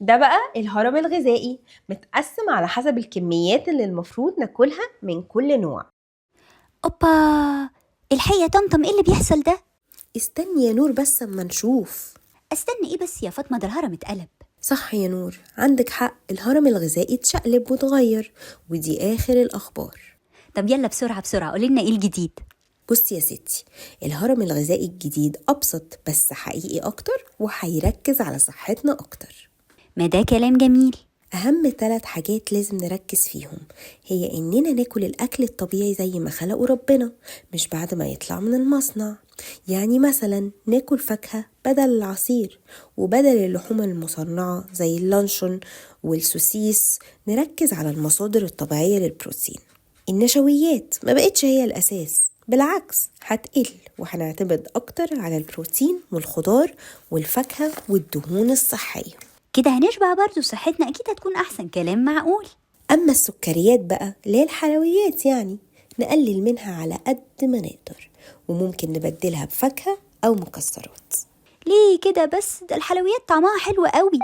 ده بقى الهرم الغذائي، متقسم على حسب الكميات اللي المفروض ناكلها من كل نوع. اوبا، الحقيقة يا طمطم، ايه اللي بيحصل ده؟ استني يا نور بس اما نشوف. استني ايه بس يا فاطمة، ده الهرم اتقلب. صح يا نور، عندك حق، الهرم الغذائي اتشقلب واتغير، ودي آخر الأخبار. طب يلا بسرعة بسرعة قولي لنا ايه الجديد. بصي يا ستي، الهرم الغذائي الجديد أبسط بس حقيقي أكتر، وهيركز على صحتنا أكتر. ما ده كلام جميل. أهم 3 حاجات لازم نركز فيهم هي إننا ناكل الأكل الطبيعي زي ما خلقه ربنا، مش بعد ما يطلع من المصنع. يعني مثلا ناكل فاكهة بدل العصير، وبدل اللحوم المصنعة زي اللانشون والسوسيس نركز على المصادر الطبيعية للبروتين. النشويات ما بقتش هي الأساس، بالعكس هتقل، وهنعتمد أكتر على البروتين والخضار والفاكهة والدهون الصحية. كده هنشبع برضو، صحتنا أكيد هتكون أحسن. كلام معقول. أما السكريات بقى اللي هي الحلويات، يعني نقلل منها على قد ما نقدر، وممكن نبدلها بفاكهة أو مكسرات. ليه كده بس؟ ده الحلويات طعمها حلو قوي.